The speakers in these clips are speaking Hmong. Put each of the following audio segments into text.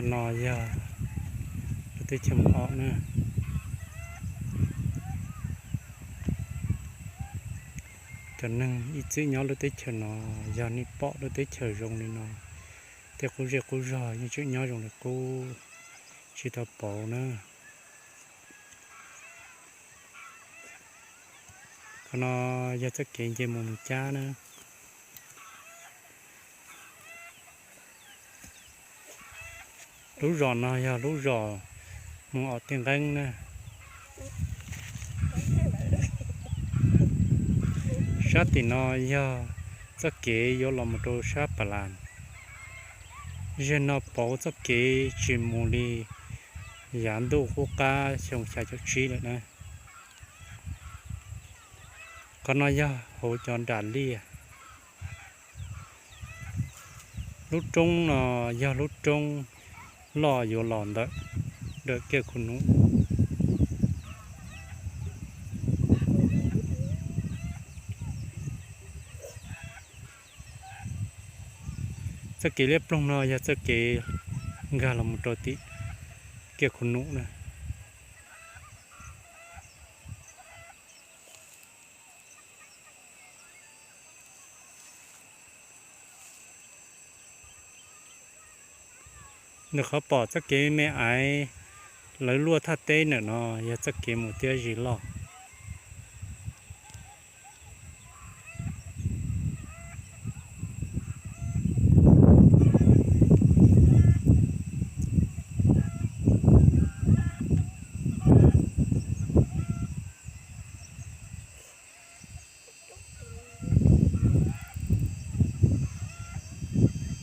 No yog lub teb chaws Mus Om na. Cov neeg ib txwm nyob lub teb chaws no, yog nej pom lub teb chaws zoo li no, tej qub zej qub zog yeej tseem nyob zoo li qub, tsis tau pauv na. Qhov no yog txoj kev nce mus Moos Cab na. Lub zos no yog lub zos Moos Om Tij Nqeeb na. Sab tim no yog txoj kev yuav los mus rau sab Pas Las. Zeg no pauv txoj kev tsis mus li yav ntuj qub qab xyoo xya caum tsib lawm na. Qhov no yog hauv cov nram liaj. Lub roob no yog lub roob loj yuav los ntawm dawm Kiaj Khu Num. Txoj kev liab ploog no yog txoj kev nkag los mus rau tim Kiaj Khu Num na. Ntawm qhov pom txoj kev me aiv lawv luaj thaj teb ntawm no yog txoj kev mus Tiab Zis Loj.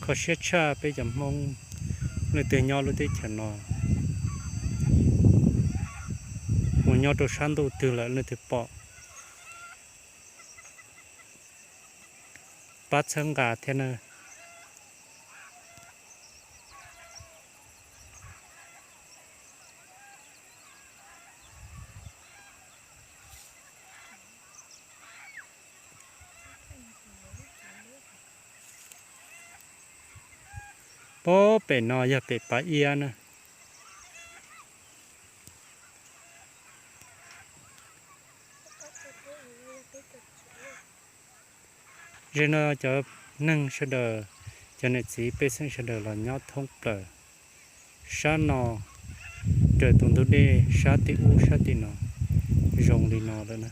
Kho siab tshaj peb cov Hmoob leej twg nyob lub teb chaws no, mus nyob rau sab ntuj twg lawm leej twg pom. Pab txhawb nqa thiab na. Pab pem no yog pem Pas Iab na. Zeg no cov neeg sawv daws, cov niam txiv pej xeem sawv daws los nyob thoob plaws sab no, raws tus ntug dej sab tim ub sab tim no zoo li no lawm na.